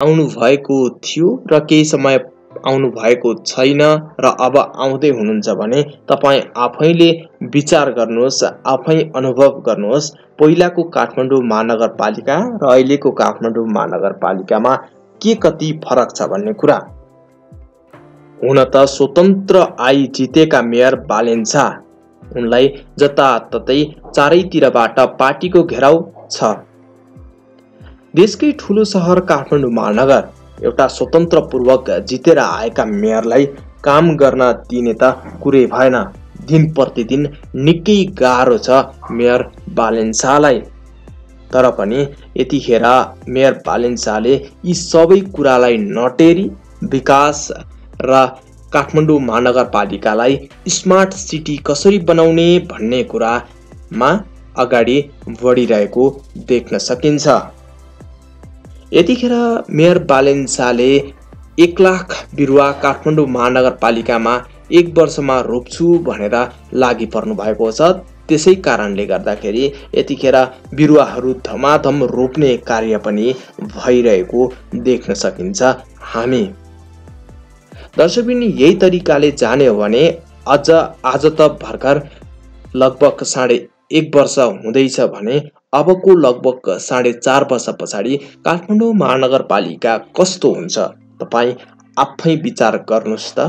आउनु भएको थियो र केही समय आउनु भएको छैन र अब आउँदै हुनुहुन्छ भने तपाईं आफैले विचार गर्नुहोस्, आफै अनुभव गर्नुहोस्। पहिलाको काठमाडौँ महानगरपालिका र अहिलेको काठमाडौँ महानगरपालिकामा के कति फरक छ भन्ने कुरा। हुन त स्वतन्त्र आई जितेका मेयर बालेन शाह, उनलाई जताततै चारैतिरबाट पार्टीको घेराउ छ। देशकै ठूलो सहर काठमाडौँ महानगर एउटा स्वतन्त्रपूर्वक जितेर आएका मेयरलाई काम गर्न दिने त कुरै भएन। दिन प्रतिदिन निकै गाह्रो छ मेयर बालेन शाहलाई। तर पनि यतिखेर मेयर बालेन शाहले यी सबै कुरालाई नटेरी विकास र काठमाडौँ महानगरपालिकालाई स्मार्ट सिटी कसरी बनाउने भन्ने कुरामा अगाडि बढिरहेको देख्न सकिन्छ। यतिखेर मेयर बालेन शाहले 1 लाख बिरुवा काठमाडौँ महानगरपालिकामा 1 वर्षमा रोप्छु भनेर लागि पर्नु भएको छ। त्यसै कारणले गर्दाखेरि यतिखेर बिरुवाहरू धमाधम रोप्ने कार्य पनि भइरहेको देख्न सकिन्छ हामी। दर्शकबिन, यही तरिकाले जाने हो भने आज त भर्खर लगभग 1.5 वर्ष हुँदैछ भने अबको लगभग 4.5 वर्ष पछाडि काठमाडौँ महानगरपालिका कस्तो हुन्छ तपाईं आफै विचार गर्नुहोस् त।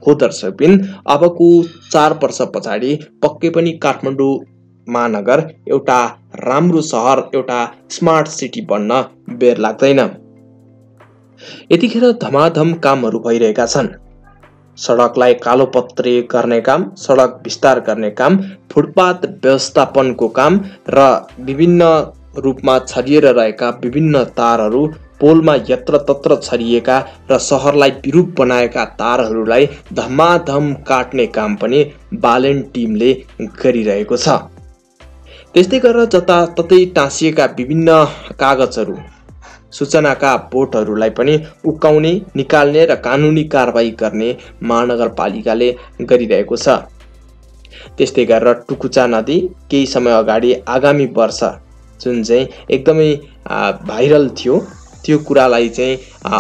हो दर्शकबिन, अबको 4 वर्ष पछाडि पक्कै पनि काठमाडौँ महानगर एउटा राम्रो सहर, एउटा स्मार्ट सिटी बन्न बेर लाग्दैन। यतिखेर धमाधम कामहरू भइरहेका छन्। सडकलाई कालोपत्रे गर्ने काम, सडक विस्तार गर्ने काम, फुटपाथ व्यवस्थापनको काम र विभिन्न रूपमा छरिएर रहेका विभिन्न तारहरू, पोलमा यत्रतत्र छरिएका र सहरलाई विरूप बनाएका तारहरूलाई धमाधम काट्ने काम पनि बालेन टिमले गरिरहेको छ। त्यस्तै गरेर जताततै टाँसिएका विभिन्न कागजहरू, सूचनाका बोर्डहरूलाई पनि उक्काउने, निकाल्ने र कानुनी कारबाही गर्ने महानगरपालिकाले गरिरहेको छ। त्यस्तै गरेर टुकुचा नदी केही समय अगाडि आगामी वर्ष जुन चाहिँ एकदमै भाइरल थियो, त्यो कुरालाई चाहिँ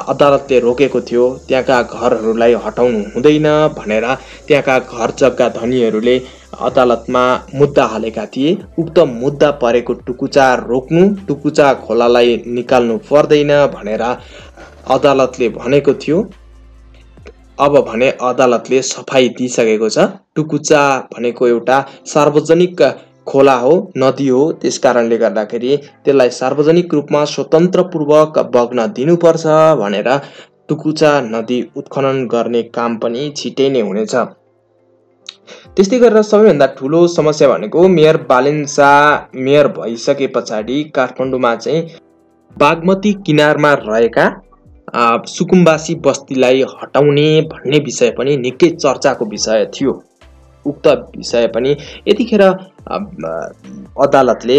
अदालतले रोकेको थियो। त्यहाँका घरहरूलाई हटाउनु हुँदैन भनेर त्यहाँका घर जग्गा धनीहरूले अदालतमा मुद्दा हालेका थिए। उक्त मुद्दा परेको टुकुचा रोक्नु, टुकुचा खोलालाई निकाल्नु पर्दैन भनेर अदालतले भनेको थियो। अब भने अदालतले सफाई दिइसकेको छ। टुकुचा भनेको एउटा सार्वजनिक खोला हो, नदी हो। त्यसकारणले गर्दाखेरि त्यसलाई सार्वजनिक रूपमा स्वतन्त्रपूर्वक बग्न दिनुपर्छ भनेर टुकुचा नदी उत्खनन गर्ने काम पनि छिटै नै हुनेछ। त्यस्तै गरेर सबैभन्दा ठुलो समस्या भनेको मेयर बालेन शाह मेयर भइसके पछाडि काठमाडौँमा चाहिँ बागमती किनारमा रहेका सुकुम्बासी बस्तीलाई हटाउने भन्ने विषय पनि निकै चर्चाको विषय थियो। उक्त विषय पनि यतिखेर अदालतले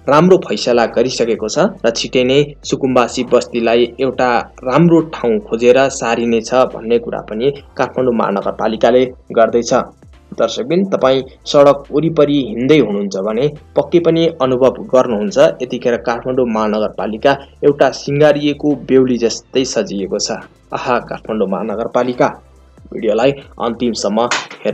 राम्रो फैसला गरिसकेको छ र छिटै नै सुकुम्बासी बस्तीलाई एउटा राम्रो ठाउँ खोजेर सारिनेछ भन्ने कुरा पनि काठमाडौँ महानगरपालिकाले गर्दैछ। दर्शकबिन, तपाईं सडक वरिपरि हिँड्दै हुनुहुन्छ भने पक्कै पनि अनुभव गर्नुहुन्छ यतिखेर काठमाडौँ महानगरपालिका एउटा सिंगारिएको बेहुली जस्तै सजिएको छ। आहा, काठमाडौँ महानगरपालिका। भिडियोलाई अन्तिमसम्म